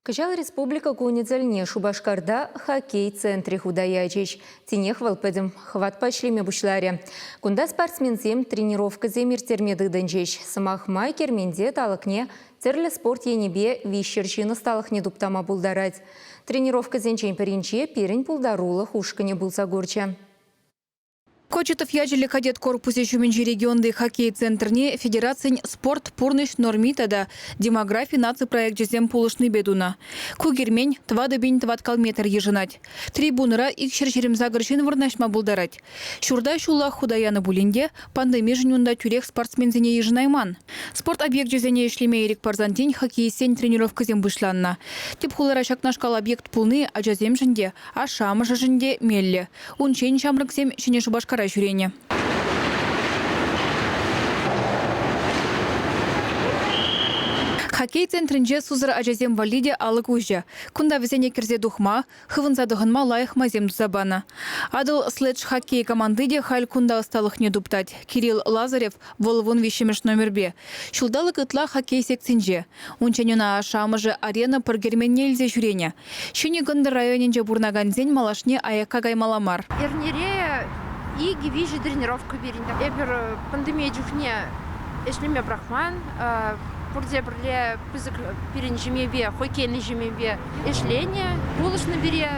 Кӑҫал Республика кунӗ тӗлне Шупашкарта хоккей центрӗ хута ячӗҫ. Тинех вӑл пӗтӗм хӑватпа ӗҫлеме пуҫларӗ. Кунта спортсменсем тренировкӑсем ирттерме тытӑнчӗҫ. Сӑмах май, керменте талӑкне тӗрлӗ спорт енӗпе 300 ҫын ӑсталӑхне туптама пултарать. Тренировкӑсенчен пӗринче пирӗн пултарулӑх ушкӑнӗ пулса курчӗ. Кочетов ячӗллӗ кадет корпусӗ ҫумӗнчи регионти хоккей центрне федерацин «Спорт пурнӑҫ норми» тата «Демографи» наци проекчӗсем пулӑшнипе тунӑ. Ку кермен 4 пин тӑваткал метр йышӑнать. Трибунӑра 228 ҫын вырнаҫма пултарать. Ҫурта ҫуллах хута янӑ пулин те пандемишӗн унта тӳрех спортсменсене йышӑнайман. Спорт объекчӗсене ӗҫлеме ирӗк парсан тин хоккеистсен тренировкисем пуҫланнӑ. Тӗп хулара ҫакнашкал объект пулни ачасемшӗн те, ашшӗ-амӑшӗшӗн те меллӗ. Унччен ҫамрӑксем Ҫӗнӗ Шупашкара ҫӳренӗ. Хоккей центрӗнче сусӑр ачасем валли те алӑк уҫӑ. Кунта вӗсене кӗрсе тухма, хывӑнса тӑхӑнма лайӑх майсем туса панӑ. Атӑл следж-хоккей команди те халь кунта ӑсталӑхне туптать. Кирилл Лазарев вӑл 13-мӗш номерпе. Ҫулталӑк ытла хоккей секцинче. Унччен ӑна ашшӗ-амӑшӗ арена пӑр керменне илсе ҫӳренӗ. Ҫӗнӗ Кӑнтӑр районӗнче пурӑнакансен малашне аякка каймалла мар. Эрнере икӗ-виҫӗ тренировка пирӗн. Эпир пандемия чухне ӗҫлеме пӑрахман. Пурте пӗрле пысӑк пирӗн ҫемьепе, хоккейный ҫемьепе ӗҫленӗ. Пулӑшнӑ пире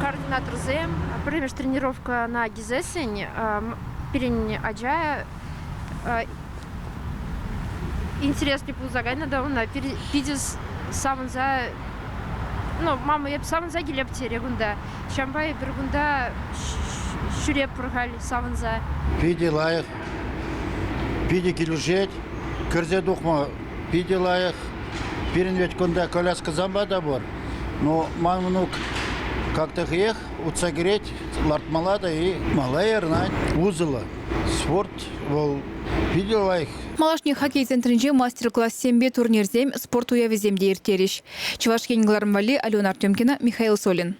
координаторсем. Пӗрремӗш тренировкӑна килсессӗн пирӗн ача интереслӗ пулса кайнӑ та ӑна питӗ савӑнса ну, мама, эп савӑнса килеп терӗ кунта. Ҫавӑнпа эпир кунта ҫӳреппӗр халь савӑнса. Питӗ лайӑх, питӗ килӗшет. Кӗрсе тухма питӗ лайӑх. Пирӗн ведь кунта коляскӑсемпе та пур. Но ман мӑнук как-то хӑех утса кӗрет, лартмалла та и мала ярӑнать. Усӑллӑ. Спорт вӑл питӗ лайӑх. Малашне хоккей центрӗнче мастер-классемпе турнирсем, спорт уявӗсем те ирттерӗҫ. Чӑваш Ен кӑларӑм валли Алена Артемкина, Михаил Солин.